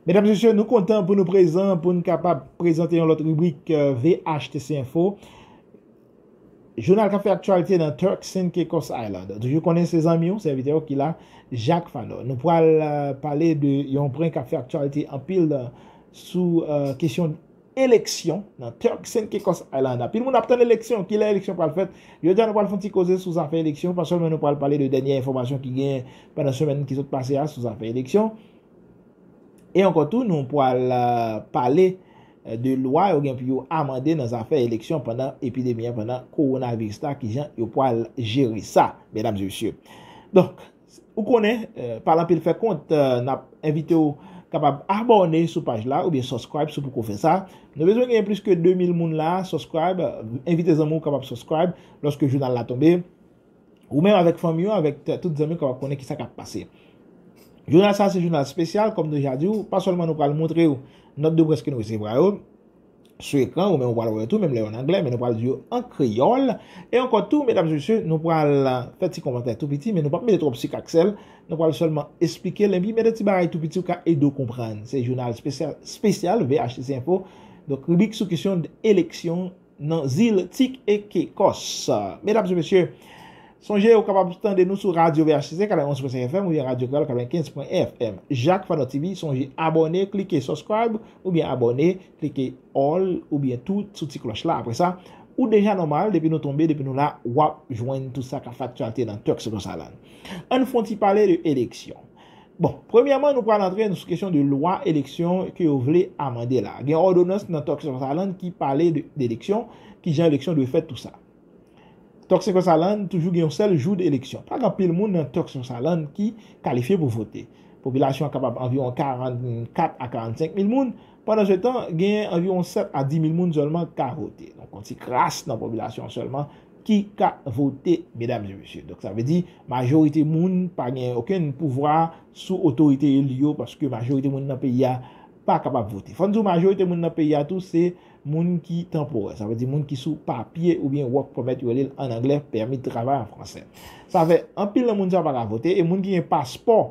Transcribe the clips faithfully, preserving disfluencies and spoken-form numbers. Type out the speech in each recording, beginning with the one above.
Medam, mesye, nou kontan pou nou prezan, pou n kapab prezante yon lòt ribrik, euh, V H T C Info. Jounal k ap fè aktyalite nan Turks and Caicos Island. Toujou konnen se zanmi w, sèvitè w ki la, Jacques Fanor. Nou pral, euh, pale de yon pwen k ap fè aktyalite anpil, euh, sou, euh, kesyon eleksyon nan Turks and Caicos Island. Anpil moun ap tann eleksyon, kilè eleksyon pral fèt. Jodi a nou pral fè yon ti koze sou zafè eleksyon, pa sèlman nou pral pale de dènyè enfòmasyon ki genyen pandan semèn ki sot pase a sou zafè eleksyon. E ankò tou, nou pral, euh, pale, euh, de lwa yo gen pou yo amande nan zafè eleksyon pandan epidemi an, pandan kowonaviris la, kijan yo pral jere sa, medam e mesye. Donk, ou konnen, euh, pa l anpil fè kont, euh, n ap envite w kapab abòne sou paj la oubyen subscribe si w poko fè sa. Nou bezwen gen plis ke de mil moun la, subscribe, euh, envite zanmi w kapab subscribe lòske jounal la tonbe. Ou menm avèk fanmi w, avèk t-, tout zanmi w kapab konnen kisa k ap pase. Jounal sa se jounal espesyal, kòm nou deja di w, pa sèlman nou pral montre w nòt de près ke nou resevwa yo sou ekran, ou menm ou pral wè yo tou, menm lè yo an anglè, men nou pral di yo an kreyòl. E ankò tou, medam e mesye, nou pral, euh, fè ti kòmantè tou piti, men nou p ap mete twòp sik ak sèl, nou pral sèlman esplike l, epi mete ti bagay tou piti ou ka ede w konprann. Se jounal espesyal, espesyal V H T C Info, donk ribrik sou kesyon eleksyon nan zil Tik e Kekòs. Medam e mesye, sonje ou kapab tande nou sou Radyo V H T C katrevenn pwen senk F M oubyen Radyo Kreyòl katrevenkenz pwen en F M. Jacques Fanor T V, sonje abòne, klike subscribe oubyen abòne, klike all oubyen tout sou ti klòch la. Apre sa, ou deja nòmal, depi nou tonbe, depi nou la, w ap jwenn tout sa k ap fè aktyalite nan Turks and Caicos Island. Ann fè yon ti pale de eleksyon. Bon, premyèman, nou pral antre sou kesyon de lwa eleksyon ke yo vle amande la. Gen òdonans nan Turks and Caicos Island ki pale de, de eleksyon, kijan eleksyon dwe fèt, tou sa. Turks and Caicos Island toujou gen yon sèl jou de eleksyon. Pa gen anpil moun nan Turks and Caicos Island ki kalifye pou vote. Popilasyon an kapab anviwon karannkat a karannsenk mil moun, pandan se tan, gen anviwon sèt a dis mil moun sèlman k ka vote. Donk, yon ti kras nan popilasyon an sèlman ki ka vote, medam e mesye. Donk, sa vle di, majorite moun pa gen okenn pouvwa sou otorite eli yo, paske majorite moun nan peyi a pa kapab vote. Fò n di w, majorite moun nan peyi a tou, se moun ki tanporè. Sa vle di moun ki sou papye oubyen work permit, yo rele l an anglè, pèmi de travay an fransè. Sa fè, anpil nan moun sa yo pa ka vote, e moun ki gen paspò,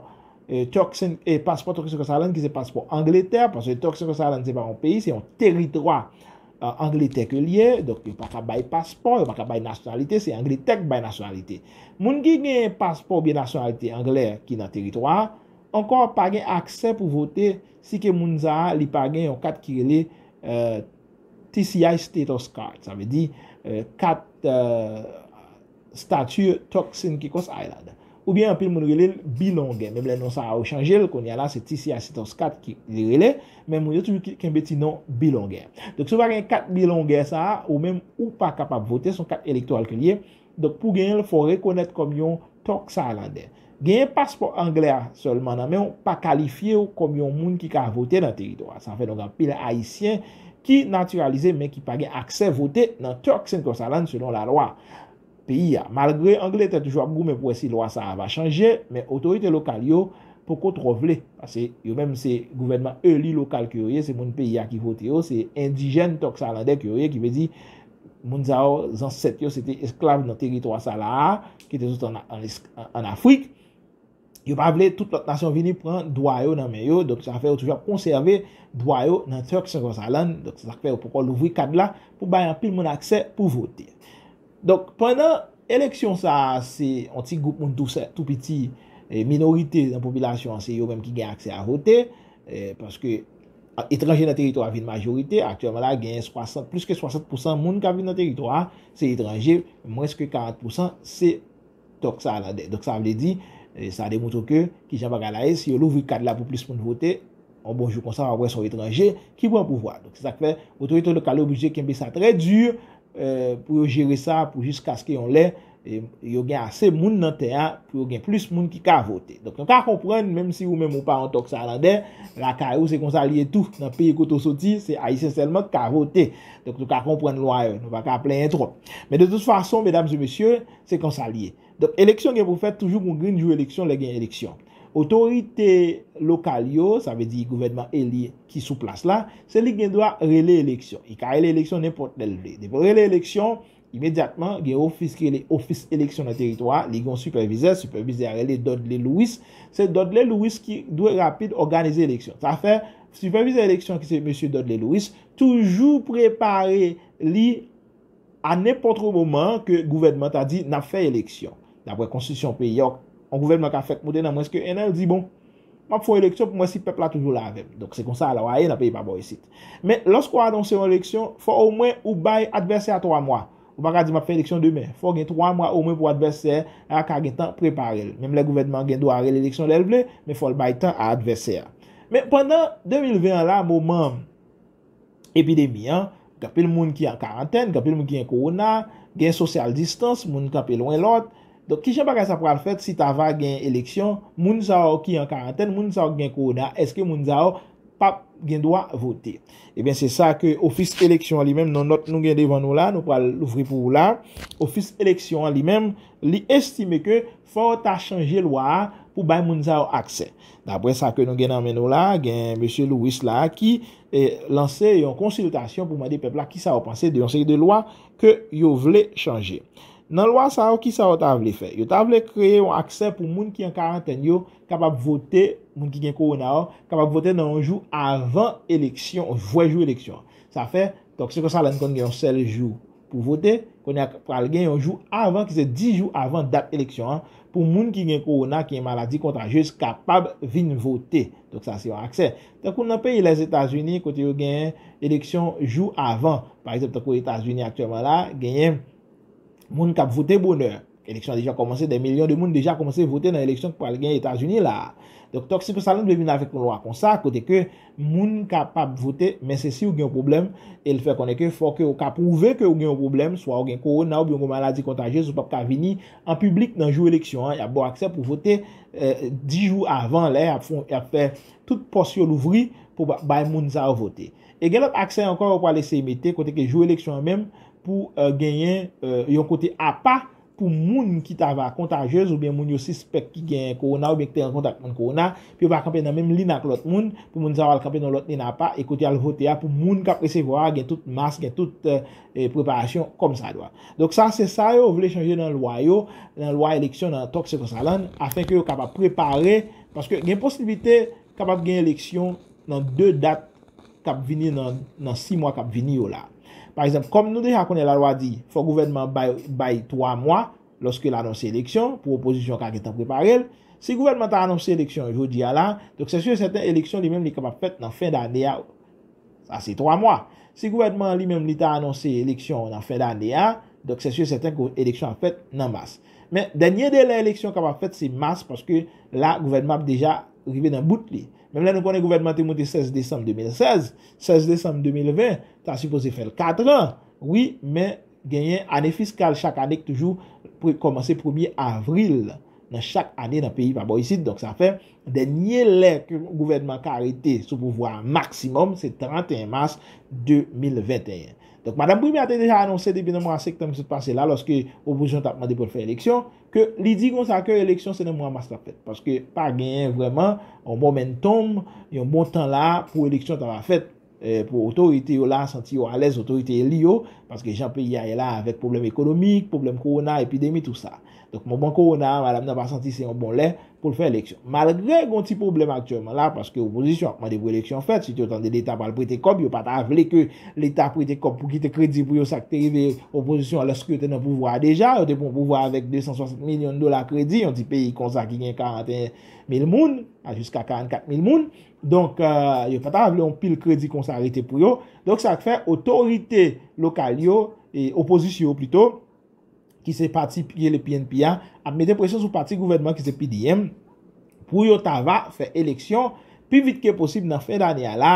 e, Turks and, e, paspò Turks and Caicos Island, ki se paspò Angletè, paske Turks and Caicos Island se pa yon peyi, se yon teritwa, e, Angletè ke l ye, donk yo pa ka bay paspò, yo pa ka bay nasyonalite, se Angletè k bay nasyonalite. Moun ki gen paspò oubyen nasyonalite anglè ki nan teritwa a, ankò pa gen aksè pou vote si ke moun sa a, li pa gen yon kat ki rele, e, T C I status card, sa vle di, e, kat, e, stati Turks and Caicos Island. Oubyen anpil moun rele l bilongè. Menm lè non sa a yo chanje l, kounye a la se T C I status card ki li rele, men moun yo toujou ki-, kenbe ti non bilongè. Donk, si w pa gen kat bilongè sa a, ou menm ou pa kapab vote, se yon kat elektoral ke l ye. Donk, pou genyen l, fò w rekonèt kòm yon Turks Islandè. Genyen paspò anglè a sèlman nan men w pa kalifye w kòm yon moun ki ka vote nan teritwa a. Sa fè nou gen anpil Ayisyen ki natiralize, men ki pa gen aksè vote nan Turks and Caicos Island selon lalwa peyi a. Malgre Angletè toujou ap goumen pou wè si lwa sa a va chanje, men otorite lokal yo poko twò vle, paske yo menm se gouvènman eli lokal ke yo ye, se moun peyi a ki vote yo, se endijèn Turks Islandè ke yo ye, ki vle di moun sa yo, zansèt yo, se te esklav nan teritwa sa la a, ki te sot an, an, an Afrik. Yo pa vle tout lòt nasyon vini pran dwa yo nan men yo, donk sa fè yo toujou ap konsève dwa yo nan Turks and Caicos Island, donk se sa k fè yo poko louvri kad la pou bay anpil moun aksè pou vote. Donk, pandan eleksyon sa a, se yon ti gwoup moun tou sè-, tou piti, e, minorite nan popilasyon an, se yo menm ki gen aksè a vote, e, paske, a, etranje nan teritwa a vin majorite. Aktyèlman la, gen swasant, plis ke swasant pousan moun k ap viv nan teritwa a, se etranje, mwens ke karant pousan, se Turks Islandè. Donk, sa vle di, e, sa demontre ke, kijan bagay la ye, si yo louvri kad la pou plis moun vote, yon bon jou konsa, w ap wè se yon etranje ki pran pouvwa. Donk, se sa k fè otorite lokal yo oblije kenbe sa trè di, e, pou yo jere sa, pou jiskaske yon lè, e, yo gen ase moun nan tè a, pou yo gen plis moun ki ka vote. Donk, nou ka konprann, menm si ou menm ou pa yon Turks Islandè, lakay ou, se konsa l ye tou. Nan peyi kote w soti, se Ayisyen sèlman ki ka vote. Donk, nou ka konprann lwa yo, nou pa ka plenyen twòp. Men de tout fason, medam e mesye, se konsa l ye. Donk, eleksyon gen pou fèt, toujou gon grenn jou eleksyon, lè gen eleksyon. Otorite lokal yo, sa vle di gouvènman eli ki sou plas la, se li ki gen dwa rele eleksyon. Li ka rele eleksyon nenpòt lè l vle. Depi l rele eleksyon, imedyatman, gen ofis ki rele ofis eleksyon nan teritwa a, li gen yon sipèvizè, sipèvizè a rele Dudley Lewis. Se Dudley Lewis ki dwe rapid òganize eleksyon. Sa fè, sipèvizè eleksyon ki se mesye Dudley Louis toujou prepare li a nenpòt moman ke gouvènman ta di n ap fè eleksyon. Daprè konstitisyon peyi a, yon gouvènman ka fèk moute nan mwens ke en an, l di, bon, m ap fè yon eleksyon pou m wè si pèp la toujou la avè m. Donk, se konsa lwa ye nan peyi pa bò isit. Men, lòske w anonse yon eleksyon, fò omwen ou bay advèsè a twa mwa. Ou pa ka di, m ap fè eleksyon demen. Fò gen twa mwa omwen pou advèsè a ka gen tan prepare l. Menm lè gouvènman an gen dwa rele eleksyon lè l vle, men fò l bay tan a advèsè a. Men pandan de mil ven an la, moman epidemi an, gen anpil moun ki an karantèn, gen anpil moun ki gen kowona, gen sosyal distans, moun kanpe lwen lòt. Donk, kijan bagay sa pral fèt si ta va gen eleksyon? Moun sa yo ki an karantèn, moun sa yo ki gen kowona, èske moun sa yo p ap gen dwa vote? Ebyen, se sa ke ofis eleksyon an li menm, nan nòt nou gen devan nou la, nou pral louvri pou ou la. Ofis eleksyon an li menm, li estime ke fò yo ta chanje lwa a pou bay moun sa yo aksè. Daprè sa ke nou gen nan men nou la, gen mesye Louis la ki eh, lanse yon konsiltasyon pou mande pèp la kisa yo panse de yon seri de lwa ke yo vle chanje. Nan lwa sa yo, kisa yo ta vle fè? Yo ta vle kreye yon aksè pou moun ki an karantèn yo kapab vote, moun ki gen kowona yo, kapab vote nan yon jou avan eleksyon, vrè jou eleksyon. Sa fè, Tòksiko Salann konn gen yon sèl jou pou vote, kounye a pral gen yon jou avan, ki se dis jou avan dat eleksyon an, pou moun ki gen kowona, ki gen maladi kontajyez, kapab vin vote. Donk, sa se yon aksè. Tankou nan peyi Lèzetazini, kote yo genyen eleksyon jou avan. Pa egzanp, tankou Etazini aktyèlman la, genyen moun k ap vote bonè. Eleksyon an deja kòmanse, dè milyon de moun deja kòmanse vote nan eleksyon ki pral gen Etazini la a. Donk, Tòksiko Salann vle vin avèk yon lwa konsa, kote ke moun kapab vote, men se si w gen yon pwoblèm, e l fè konnen ke fò ke w ka pwouve ke w gen yon pwoblèm, swa w gen kowona oubyen w gen maladi kontajyez, ou p ap ka vini an piblik nan jou eleksyon an. Y ap ba w aksè pou vote, eh, dis jou avan, lè y ap fè, y ap fè tout pòs yo louvri pou ba-, bay moun sa yo vote. E gen lòt aksè ankò yo pral eseye mete, kote ke jou eleksyon an menm, pou, eh, genyen, eh, yon kote apa pou moun ki ta va kontajyez oubyen moun yo sispèk ki gen kowona oubyen ki te an kontak moun kowona, pou yo pa kanpe nan menm liy ak lòt moun, pou moun sa yo al kanpe nan lòt liy apa, e kote y al vote a, pou moun k ap resevwa a gen tout mas, gen tout, eh, eh, preparasyon kòmsadwa. Donk, sa, se sa yo vle chanje nan lwa yo, nan lwa eleksyon nan Tòksiko Salann, afenke yo kapab prepare, paske gen posiblite kapab gen eleksyon nan de dat k ap vini nan, nan sis mwa k ap vini yo la. Pa egzanp, kòm nou deja konnen lalwa di, fò gouvènman bay, bay twa mwa lòske l anonse eleksyon pou opozisyon ka gentan prepare l. Si gouvènman ta anonse eleksyon jodi a la, donk se si e sèten eleksyon li menm li kapab fèt nan fen dane a. Sa se twa mwa. Si gouvènman an li menm li ta anonse eleksyon nan fen dane a, donk se si e sèten ke eleksyon ap fèt nan mas. Men dènye delè eleksyon kapab fèt se mas, paske la gouvènman ap deja rive nan bout li. Menm lè nou konnen gouvènman te moute sèz desanm de mil sèz, sèz desanm de mil ven, ta sipoze fè l kat an, wi, men genyen ane fiskal chak ane ki toujou pre-, kòmanse premye avril nan chak ane nan peyi pa bò isit. Donk, sa fè dènye lè ke gouvènman ka rete sou pouvwa a maksimòm, se tranteyen mas de mil venteyen. Donk, madanm premyè a te deja anonse depi nan mwa septanm ki sot pase la, lòske opozisyon t ap mande pou l fè eleksyon, ke li di konsa ke eleksyon se nan mwa mas l ap fèt. Paske pa genyen vrèman yon momentum, yon bon tan la pou eleksyon ta va fèt, eh, pou otorite yo la santi yo alèz, otorite eli yo, paske jan peyi a ye la avèk pwoblèm ekonomik, pwoblèm kowona, epidemi, tou sa. Donk, moman kowona a, madanm nan pa santi se yon bon lè pou l fè eleksyon. Malgre gen yon ti pwoblèm aktyèlman la, paske opozisyon ap mande pou eleksyon fèt, si yo tande Leta pral prete kòb, yo pa ta vle ke Leta prete kòb pou kite kredi pou yo, sa k te rive opozisyon an lòske yo te nan pouvwa a deja, yo te pran pouvwa avèk de san swasant milyon dola kredi, yon ti peyi konsa ki gen karanteyen mil moun, a jiska karannkat mil moun. Donk, eh, yo pa ta vle yon pil kredi konsa rete pou yo. Donk, sa k fè otorite lokal yo, e opozisyon yo plito, ki se pati ki rele P N P a, ap mete presyon sou pati gouvènman ki se P D M, pou yo ta va fè eleksyon pi vit ke posib nan fen dane a la,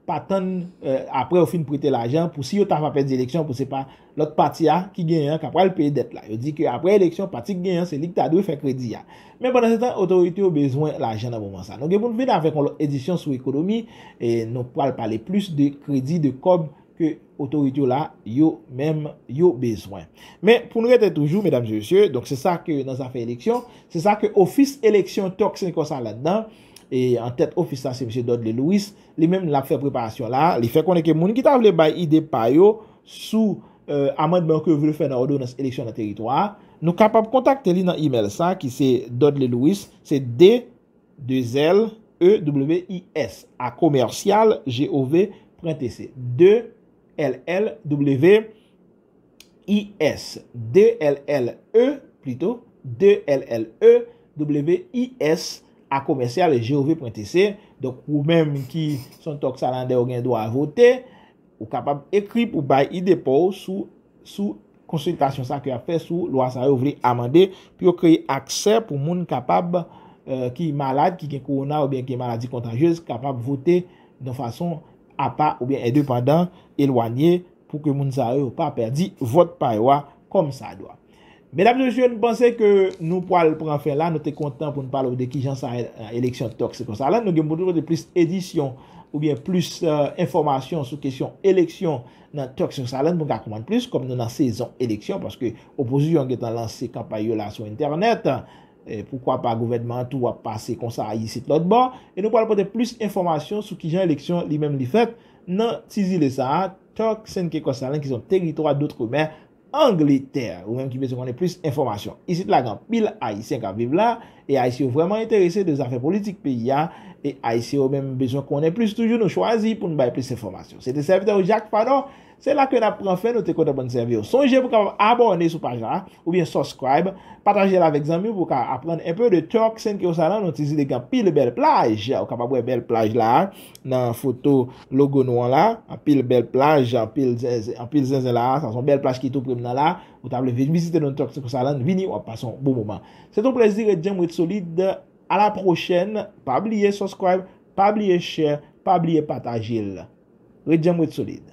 pa tann, eh, apre yo fin prete lajan, pou si yo ta va pèdi eleksyon, pou se pa lòt pati a ki genyen an k ap pral peye dèt la. Yo di ke apre eleksyon, pati ki genyen an, se li ki ta dwe fè kredi a. Men pandan se tan, otorite yo bezwen lajan nan moman sa. Nou gen pou n vin avèk yon lòt edisyon sou ekonomi, e nou pral pale plis de kredi, de kòb ke otorite yo la, yo menm, yo bezwen. Men, pou n rete toujou, medam e mesye, donk se sa ke nan zafè eleksyon, se sa ke ofis eleksyon Tòksiko Salann nan, e an tèt ofis la, se mesye Dudley Louis, li menm, l ap fè preparasyon la, li fè konnen ke moun ki ta vle bay ide pa yo sou, eh, amandman ke yo vle fè nan òdonans eleksyon nan teritwa a, nou kapab kontakte li nan imèl sa, ki se Dudley Louis, se D, de zèl, E W I S a commercial G O V point T C. deux L L W I S, deux L L E, plito, deux L L E W I S a commercial G O V point T C. Donk, ou menm ki se yon Turks Islandè, ou gen dwa vote, ou kapab ekri pou bay ide pa w sou, sou konsiltasyon sa ke y ap fè sou lwa sa yo vle amande pou yo kreye aksè pou moun kapab, eh, ki malad, ki gen kowona oubyen ki gen maladi kontajyez, kapab vote yon fason apa oubyen endepandan, elwanye, pou ke moun sa yo pa pèdi vòt pa yo a kòm sa dwa. Medam, mesye, nou panse ke nou pral pran fen la. Nou te kontan pou n pale w de kijan sa, eh, eleksyon Turks Eco Island. Nou gen pou nou pote plis edisyon oubyen plis, eh, enfòmasyon sou kesyon eleksyon nan Turks Eco Island pou n ka konprann plis, kòm nou nan sezon eleksyon, paske opozisyon gentan lanse kanpay yo la sou entènèt. Eh, poukwa pa gouvènman an tou ap pase konsa isit lòt bò. E nou pral pote plis enfòmasyon sou kijan eleksyon li menm li fèt nan ti zile sa a, Turks and Caicos Island, ki se yon teritwa doutremer Angletè. Ou menm ki bezwen konnen plis enfòmasyon. Isit la gen anpil Ayisyen k ap viv la, e Ayisyen yo vrèman enterese de zafè politik peyi a, e Ayisyen yo menm bezwen konnen plis toujou, nou chwazi pou n bay plis enfòmasyon. Se te sèvitè w Jacques Fadon, se la ke n ap pran fen, nou te kontan pou n sèvi w. Sonje pou w kapab abòne sou paj la, oubyen subscribe, pataje l avèk zanmi w pou w ka aprann enpe de Turks and Caicos Island, yon ti zile gen anpil bèl plaj. Ou kapab wè bèl plaj la, nan foto logo nou an la, anpil bèl plaj, anpil zenzen, anpil zenzen la, sa se yon bèl plaj ki tou pre m nan la, ou ta vle vin vizite nou Turks and Caicos Island, vini, w ap pase yon bon moman. Se te yon plezi, ret djanm, ret solid, a la pwochèn, pa bliye subscribe, pa bliye share, pa bliye pataje l. Ret djanm, ret solid.